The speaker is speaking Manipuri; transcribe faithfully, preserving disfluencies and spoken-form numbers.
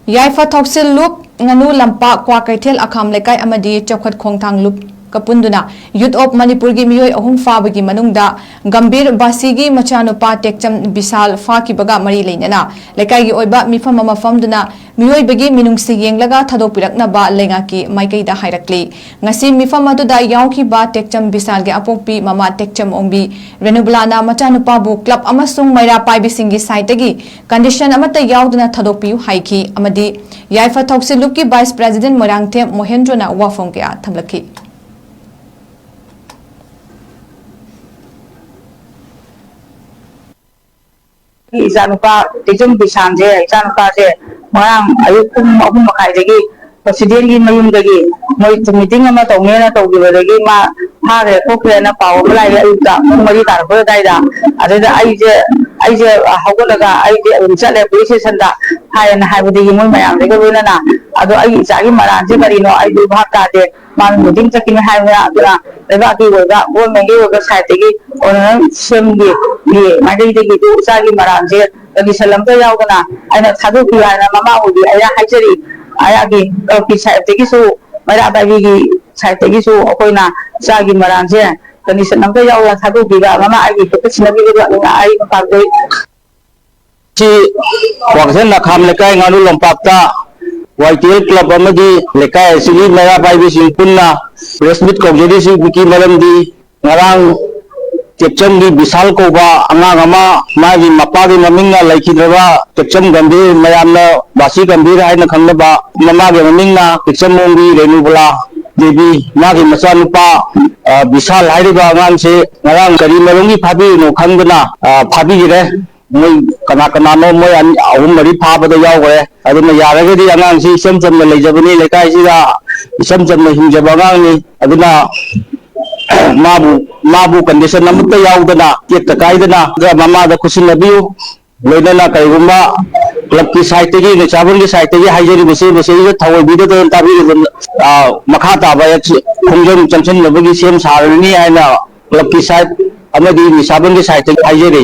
ꯌꯥꯏꯐ ꯊꯧꯁꯤꯜ ꯂꯨꯞ, ꯉꯥꯅꯨ ꯂꯝꯄꯥꯛ, ꯀ꯭ꯋꯥꯀꯩꯊꯦꯜ ꯑꯈꯥꯝ ꯂꯩꯀꯥꯏ ꯑꯃꯗꯤ ꯆꯥꯎꯈꯠ ꯈꯣꯡꯊꯥꯡ ꯂꯨꯞꯀ ꯄꯨꯟꯗꯨꯅ Youth of ꯃꯅꯤꯄꯨꯔꯒꯤ ꯃꯤꯑꯣꯏ ꯑꯍꯨꯝ ꯐꯥꯕꯒꯤ ꯃꯅꯨꯡꯗ ꯒꯝꯚꯤꯔ ꯕꯥꯁꯤꯒꯤ ꯃꯆꯥꯅꯨꯄꯥ ꯇꯦꯛꯆꯝ ꯕꯤꯁꯥꯜ ꯐꯥꯈꯤꯕꯒ ꯃꯔꯤ ꯂꯩꯅꯅ ꯂꯩꯀꯥꯏꯒꯤ ꯑꯣꯏꯕ ꯃꯤꯐꯝ ꯑꯃ ꯐꯝꯗꯨꯅ ꯃꯤꯑꯣꯏꯕꯒꯤ ꯃꯤꯅꯨꯡꯁꯤ ꯌꯦꯡꯂꯒ ꯊꯥꯗꯣꯛꯄꯤꯔꯛꯅꯕ ꯂꯩꯉꯥꯛꯀꯤ ꯃꯥꯏꯀꯩꯗ ꯍꯥꯏꯔꯛꯂꯤ꯫ ꯉꯁꯤ ꯃꯤꯐꯝ ꯑꯗꯨꯗ ꯌꯥꯎꯈꯤꯕ ꯇꯦꯛꯆꯝ ꯕꯤꯁꯥꯜꯒꯤ ꯑꯄꯣꯛꯄꯤ ꯃꯃꯥ ꯇꯦꯛꯆꯝ ꯑꯣꯡꯕꯤ ꯔꯦꯅꯨꯕꯂꯥꯅ ꯃꯆꯥꯅꯨꯄꯥꯕꯨ ꯀ꯭ꯂꯕ ꯑꯃꯁꯨꯡ ꯃꯩꯔꯥ ꯄꯥꯏꯕꯤꯁꯤꯡꯒꯤ ꯁꯥꯏꯠꯇꯒꯤ ꯀꯟꯗꯤꯁꯟ ꯑꯃꯠꯇ ꯌꯥꯎꯗꯅ ꯊꯥꯗꯣꯛꯄꯤꯌꯨ ꯍꯥꯏꯈꯤ ꯑꯃꯗꯤ ꯌꯥꯏꯐ ꯊꯧꯁꯤꯜ ꯂꯨꯞꯀꯤ ꯚꯥꯏꯁ ꯄ꯭ꯔꯦꯁꯤꯗꯦꯟꯠ ꯃꯣꯏꯔꯥꯡꯊꯦꯝ ꯃꯣꯍꯦꯟꯗ꯭ꯔꯣꯅ ꯋꯥꯐꯝ ꯀꯌꯥ ꯊꯝꯂꯛꯈꯤ꯫ ꯏꯆꯥꯅꯨꯄꯥ ꯇꯦꯛꯆꯝ ꯕꯤꯁꯥꯟꯁꯦ, ꯏꯆꯥꯅꯨꯄꯥꯁꯦ ꯉꯔꯥꯡ ꯑꯌꯨꯛ ꯄꯨꯡ ꯑꯍꯨꯝ ꯃꯈꯥꯏꯗꯒꯤ ꯄ꯭ꯔꯦꯁꯤꯗꯦꯟꯠꯀꯤ ꯃꯌꯨꯝꯗꯒꯤ ꯃꯣꯏ ꯃꯤꯇꯤꯡ ꯑꯃ ꯇꯧꯅꯦꯅ ꯇꯧꯈꯤꯕꯗꯒꯤ ꯃꯥ ꯐꯥꯈ꯭ꯔꯦ ꯈꯣꯠꯈ꯭ꯔꯦꯅ ꯄꯥꯎ ꯑꯃ ꯂꯥꯛꯑꯦ ꯑꯌꯨꯛꯇ ꯄꯨꯡ ꯃꯔꯤ ꯇꯥꯔꯛꯄ ꯑꯗꯨꯋꯥꯏꯗ꯫ ꯑꯗꯨꯗ ꯑꯩꯁꯦ ꯑꯩꯁꯦ ꯍꯧꯒꯠꯂꯒ ꯑꯩꯁꯦ ꯑꯗꯨꯝ ꯆꯠꯂꯦ ꯄꯨꯂꯤꯁ ꯁ꯭ꯇꯦꯁꯟꯗ ꯍꯥꯏꯌꯦꯅ ꯍꯥꯏꯕꯗꯒꯤ ꯃꯣꯏ ꯃꯌꯥꯝꯗꯒꯤ ꯂꯣꯏꯅꯅ꯫ ꯑꯗꯣ ꯑꯩꯒꯤ ꯏꯆꯥꯒꯤ ꯃꯔꯥꯟꯁꯦ ꯀꯔꯤꯅꯣ ꯑꯩꯁꯨ ꯚꯥꯞ ꯇꯥꯗꯦ꯫ ꯃꯥꯅ ꯃꯤꯇꯤꯡ ꯆꯠꯈꯤꯅꯤ ꯍꯥꯏꯕꯅ ꯑꯗꯨꯅ ꯂꯩꯕꯥꯛꯀꯤ ꯑꯣꯏꯕ ꯒꯣꯔꯃꯦꯟꯒꯤ ꯑꯣꯏꯕ ꯁꯥꯏꯠꯇꯒꯤ ꯑꯣꯅꯔꯦꯟ ꯁꯦꯝꯒꯤ ꯃꯥꯏꯀꯩꯗꯒꯤꯗꯨ ꯏꯆꯥꯒꯤ ꯃꯔꯥꯟꯁꯦ ꯀꯟꯗꯤꯁꯟ ꯑꯝꯇ ꯌꯥꯎꯗꯅ ꯑꯩꯅ ꯊꯥꯗꯣꯛꯄꯤꯌꯨ ꯍꯥꯏꯅ ꯃꯃꯥ ꯑꯣꯏꯕꯤ ꯑꯩꯅ ꯍꯥꯏꯖꯔꯤ꯫ ꯑꯩꯍꯥꯛꯀꯤ ꯀ꯭ꯂꯕꯀꯤ ꯁꯥꯏꯠꯇꯒꯤꯁꯨ ꯃꯩꯔꯥ ꯄꯥꯏꯕꯤꯒꯤ ꯁꯥꯏꯠꯇꯒꯤꯁꯨ ꯑꯩꯈꯣꯏꯅ ꯏꯆꯥꯒꯤ ꯃꯔꯥꯟꯁꯦ ꯀꯟꯗꯤꯁꯟ ꯑꯝꯇ ꯌꯥꯎꯗꯅ ꯊꯥꯗꯣꯛꯄꯤꯕ ꯃꯃꯥ ꯑꯩꯒꯤ ꯈꯨꯠꯇ ꯁꯤꯟꯅꯕꯤꯕꯗꯣ ꯑꯩꯅ ꯄꯥꯝꯖꯩ꯫ ꯁꯤ ꯀ꯭ꯋꯥꯀꯩꯊꯦꯜ ꯅꯈꯥꯝ ꯂꯩꯀꯥꯏ ꯉꯥꯅꯨ ꯂꯝꯄꯥꯛꯇ ꯋꯥꯏ ꯇꯤ ꯑꯦꯜ ꯀ꯭ꯂꯕ ꯑꯃꯗꯤ ꯂꯩꯀꯥꯏ ꯑꯁꯤꯒꯤ ꯃꯩꯔꯥ ꯄꯥꯏꯕꯤꯁꯤꯡ ꯄꯨꯟꯅ ꯄ꯭ꯔꯦꯁ ꯃꯤꯠ ꯀꯧꯖꯔꯤꯁꯤꯒꯤ ꯃꯔꯝꯗꯤ ꯉꯔꯥꯡ ꯇꯦꯛꯆꯝꯒꯤ ꯕꯤꯁꯥꯜ ꯀꯧꯕ ꯑꯉꯥꯡ ꯑꯃ ꯃꯥꯒꯤ ꯃꯄꯥꯒꯤ ꯃꯃꯤꯡꯅ ꯂꯩꯈꯤꯗ꯭ꯔꯕ ꯇꯦꯛꯆꯝ ꯒꯝꯚꯤꯔ, ꯃꯌꯥꯝꯅ ꯕꯥꯁꯤ ꯒꯝꯚꯤꯔ ꯍꯥꯏꯅ ꯈꯪꯅꯕ, ꯃꯃꯥꯒꯤ ꯃꯃꯤꯡꯅ ꯇꯦꯛꯆꯝ ꯑꯣꯡꯕꯤ ꯔꯦꯅꯨꯕꯂꯥ ꯗꯦꯕꯤ, ꯃꯥꯒꯤ ꯃꯆꯥꯅꯨꯄꯥ, ꯑ, ꯕꯤꯁꯥꯜ ꯍꯥꯏꯔꯤꯕ ꯑꯉꯥꯡꯁꯤ ꯉꯔꯥꯡ ꯀꯔꯤ ꯃꯔꯝꯒꯤ ꯐꯥꯕꯤꯔꯤꯅꯣ ꯈꯪꯗꯅ, ꯑ, ꯐꯥꯕꯤꯈꯤꯔꯦ꯫ ꯃꯣꯏ ꯀꯅꯥ ꯀꯅꯥꯅꯣ ꯃꯣꯏ ꯑꯅꯤ, ꯑꯍꯨꯝ ꯃꯔꯤ ꯐꯥꯕꯗ ꯌꯥꯎꯈ꯭ꯔꯦ꯫ ꯑꯗꯨꯅ ꯌꯥꯔꯒꯗꯤ ꯑꯉꯥꯡꯁꯤ ꯏꯆꯝ ꯆꯝꯅ ꯂꯩꯖꯕꯅꯤ, ꯂꯩꯀꯥꯏꯁꯤꯗ ꯏꯆꯝ ꯆꯝꯅ ꯍꯤꯡꯖꯕ ꯑꯉꯥꯡꯅꯤ꯫ ꯑꯗꯨꯅ ꯃꯥꯕꯨ, ꯃꯥꯕꯨ ꯀꯟꯗꯤꯁꯟ ꯑꯃꯠꯇ ꯌꯥꯎꯗꯅ, ꯇꯦꯛꯇ ꯀꯥꯏꯗꯅ ꯃꯃꯥꯗ ꯈꯨꯠꯁꯤꯟꯅꯕꯤꯌꯨ꯫ ꯂꯣꯏꯅꯅ ꯀꯔꯤꯒꯨꯝꯕ ꯀ꯭ꯂꯕꯀꯤ ꯁꯥꯏꯠꯇꯒꯤ, ꯅꯤꯁꯥꯕꯟꯒꯤ ꯁꯥꯏꯠꯇꯒꯤ ꯍꯥꯏꯖꯔꯤꯕꯁꯤ, ꯃꯁꯤꯗ ꯊꯑꯣꯏꯕꯤꯗꯗꯅ ꯇꯥꯕꯤꯔꯤꯕ, ꯑ, ꯃꯈꯥ ꯇꯥꯕ ꯈꯣꯡꯖꯪ ꯆꯪꯁꯤꯟꯅꯕꯒꯤ ꯁꯦꯝ ꯁꯥꯔꯅꯤ ꯍꯥꯏꯅ ꯀ꯭ꯂꯕꯀꯤ ꯁꯥꯏꯠ ꯑꯃꯗꯤ ꯅꯤꯁꯥꯕꯟꯒꯤ ꯁꯥꯏꯠꯇꯒꯤ ꯍꯥꯏꯖꯔꯤ꯫